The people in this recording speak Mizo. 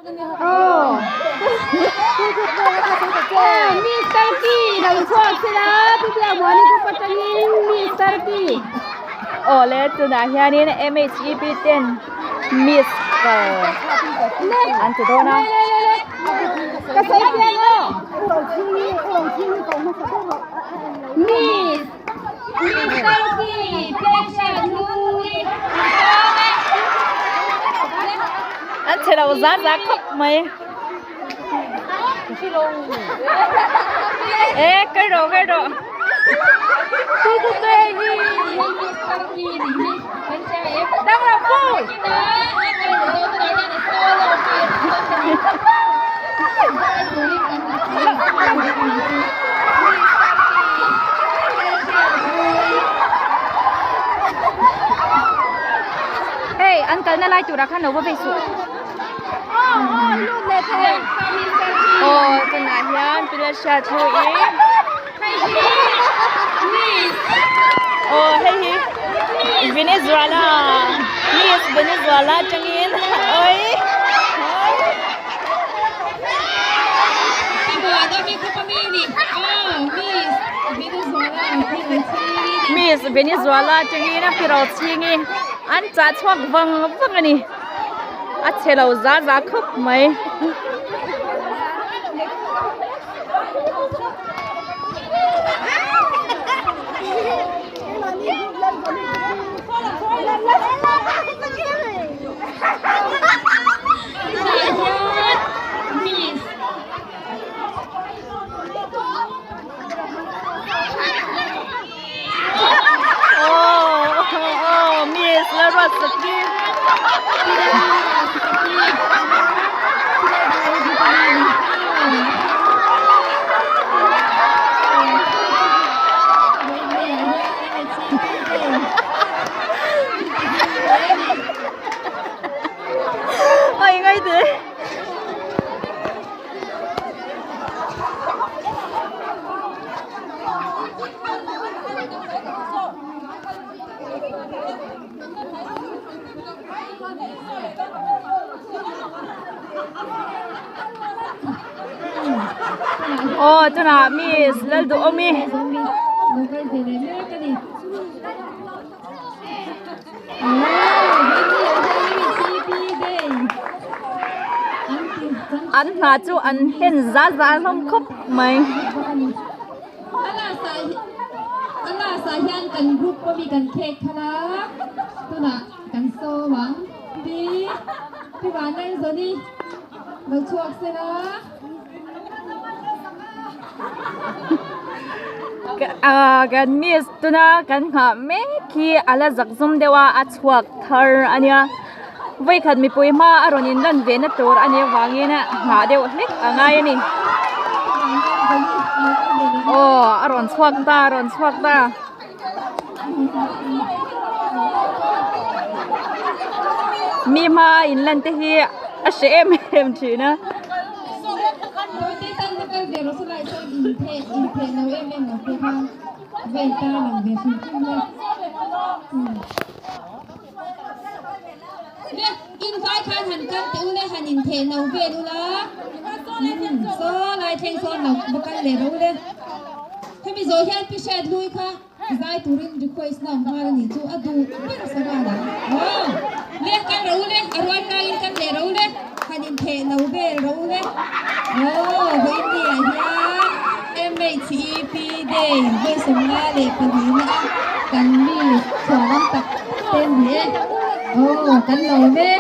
Mister P lo chhuak sela pu Biakmuani group atangin Mister P. Awle tunah hianin MHEP ten Miss kal an ti dawn a. Ka sawi pian aw. Miss Mister P Pekchhan Hlui An chhe lo zat zat khawp mai. E kal rawh kal rawh. Hei an kalna lai turah khan lo va vei suh. Aw tunah hian Pilasha thu i aw hei hi Venezuela Miss Venezuela atangin oi Miss Venezuela atangin a pi ro chhingi an chah chhuak vang vang a ni. A chhe lo za za khawp mai. Aw miss la ruat sak hi. Oi ngai teh. Aw tunah miss Lalduhawmi an hna chu an hlen zah zah hlawm khawp mai. Ahh kan miss tuna kan nghah mek hi a la zak zum deuh a a chhuak thar a nia vawikhat mipui hma a rawn in lan ve na tur a nih avangin nghah deuh hlek a ngai a ni aw a rawn chhuak ta a rawn chhuak ta. Mi hma a in lan te hi a hre em em thin a. Zai turin request na awm nghal a nih chu a duh ber sa nghal ang. Aw le kan ro le a rual tlangin kan leh ro le han intheh lo vel ro le. Aw vawiin ah hian MHEP Day 22 na a kan mi chhuanawm tak te ni e. Aw kan lawm e.